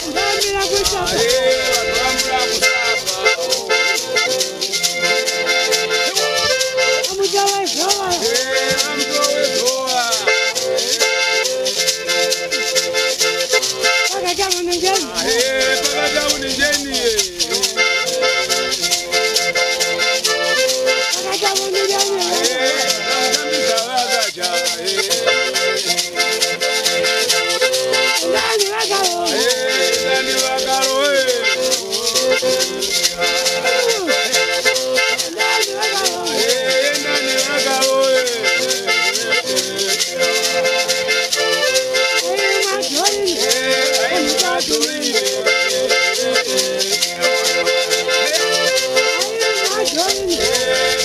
Ndambira kuchapa. Vagambura kusapa. Amuchawaizova. Amutowezowa. Pakatamunenjeni. Pakataunenjeni. Pakatamunenjeni. Amutambisa vakacha. Ndani vakalo. Nani vakaloe. Ndani vakalo. Nani vakaloe. Ayi majoini. Ayi majoini.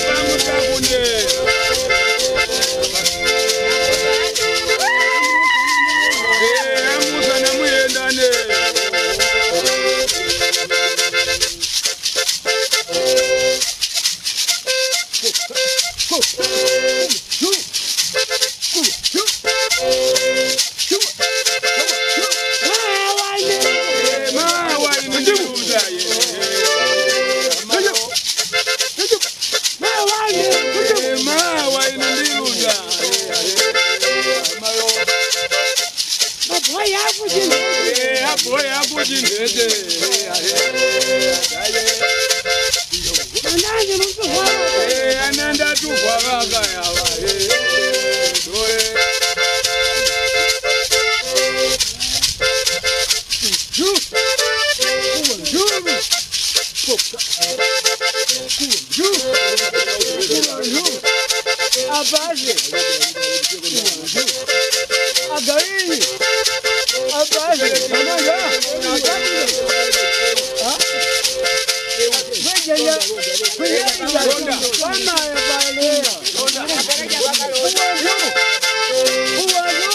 Pamutakune. Amusa namuyendane. Mawaini. Mawaini ndiuza. Mawaini. Mawaini ndiuza. Mabhoyi akuchini. Aboyi akuchinhete. Anandi mutuvhara. Anandatuvwa vakayava. Abaze. Againi. Abaze. Mamaja. Againi. Ha? Wejeya. Wejeya. Mama ya bale. Uwanju. Uwanju.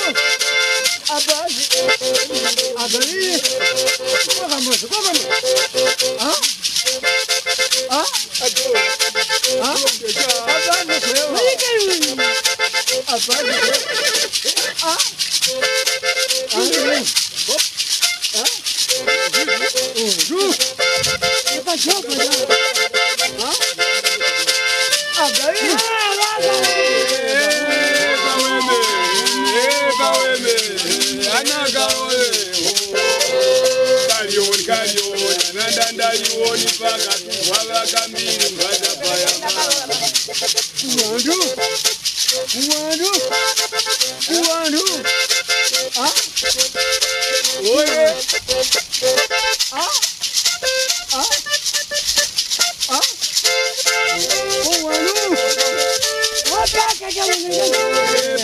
Abaze. Againi. Vamos, vamos. Ha? Ha? Ha? Abaze kwewa. Abaze. Ha? Ha? Ha? Againi. Kaweme, kaweme, anakawe. Kalioni, kalioni, nandandalioni pakatuvwa vakambiri mbatapaya. Uwandu. Uwandu. Uwandu. Ha? Oye. Ha? Ha? Ha? Uwandu.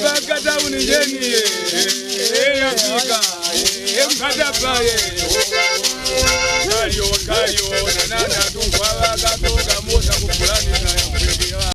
Pakataunenjeni yafika mkatapaye. Kalioni, kalioni,